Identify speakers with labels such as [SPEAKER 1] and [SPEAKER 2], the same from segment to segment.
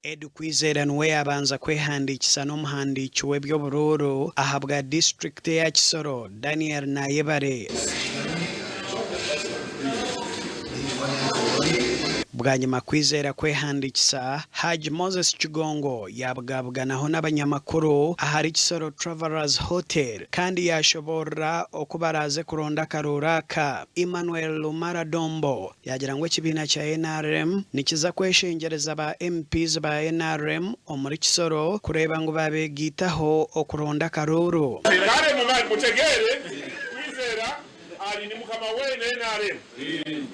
[SPEAKER 1] Ed Kwizera niwe yaabanza kwehandiikisa n'omuhandiiki w'eby'oburuuru ahabwa disiturikiti eya Kisoro, Daniel Nayebare. Bwanyima Kwizera kwehandiikisa, Hajj Moses Kigongo yaabugabuganaho n'abanyamakuru ahari Kisoro Travelers Hotel kandi yaashoboorora oku baraaze kuronda akaruuru aka. Emmanuel Lumara Dombo Yaagira ngu ekibiina kya nrm nikiza kweshengyereza ba MPs ba nrm omuri Kisoro kureeba ngu baabegaitaho okuronda akaruuru.
[SPEAKER 2] Kare mutegeere Kwizera ari ni mukama we na nrm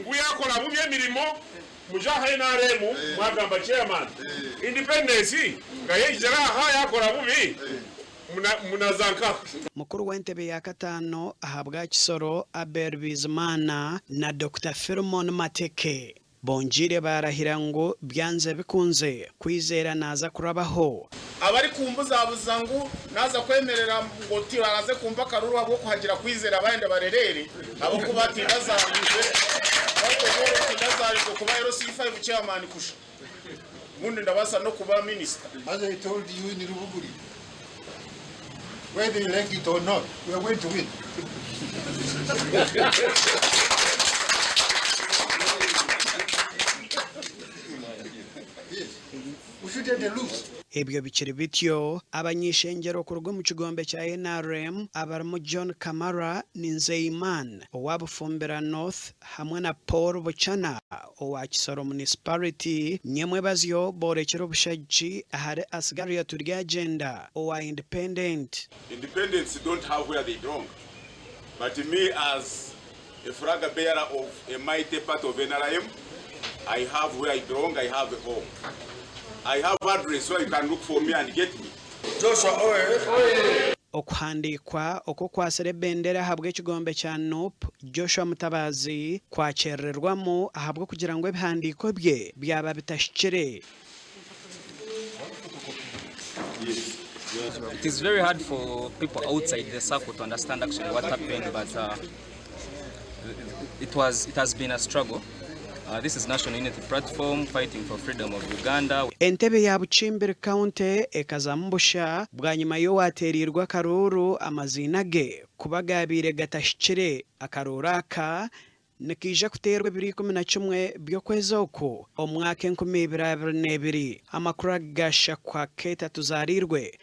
[SPEAKER 2] ngu yakora bubi emirimo muje aha nrm mwagamba chairman independence nga yaijire aha yakora bubi Munaza nkaha?
[SPEAKER 1] Mukuru w'entebe ya kataano ahabwa Kisoro, Abel Bizimana na Dokita Philemon Mateke bongyeire baarahira ngu byanze bikunze, Kwizera naaza kurabaho.
[SPEAKER 3] Abarikumbuzabuza ngu naaza kwemerera ngu tibaraze kumpa akaruru ahabw'okuhagira Kwizera bayenda barereere ahabw'okuba tindazaariirwe tindazaariirwe kuba LC5 chairman kusha. Obundi ndabaasa n'okuba minisita.
[SPEAKER 4] As I told you in Rubuguri, whether you like it or not, we are going to win. Yes. We shouldn't lose.
[SPEAKER 1] Ebyo bikiri bityo, abany'ishengyero kuruga omu kigombe kya nrm abarimu John Kamara Ninzeiman owa Bufumbira North hamwe na Paul Buchana owa Kisoro Munisipariti, nyemwebazyo boorekire obushagiki ahari Asgario Turyagyenda owa Independent.
[SPEAKER 2] Independents don't have where they belong but me as a flag bearer of a mighty party of nrm I have where I belong, I have a home, I have address where you can look for me and get me.
[SPEAKER 4] Joshua oye!
[SPEAKER 1] Okuhandiikwa okw'okwatsire ebendera ahabw'ekigombe kya Nup, Joshua Mutabazi kwakyerererwamu ahabw'okugira ngu ebihandiiko bye byaba bitahikire.
[SPEAKER 5] It is very hard for people outside the circle to understand actually what happened but uh, it was it has been a struggle. Uh, this is National Unity Platform fighting for freedom of Uganda.
[SPEAKER 1] Entebe ya Bukimbiri County ekazamu busha bwanyima y'owateereirwe akaruuru amaziina ge kuba gaabaire gatahikire. Akaruuru aka nikaija kuteerwa ebiro 11 by'okwezi oku omu mwaka 2022. Amakuru aga Shakwa Keita Tuzaariirwe.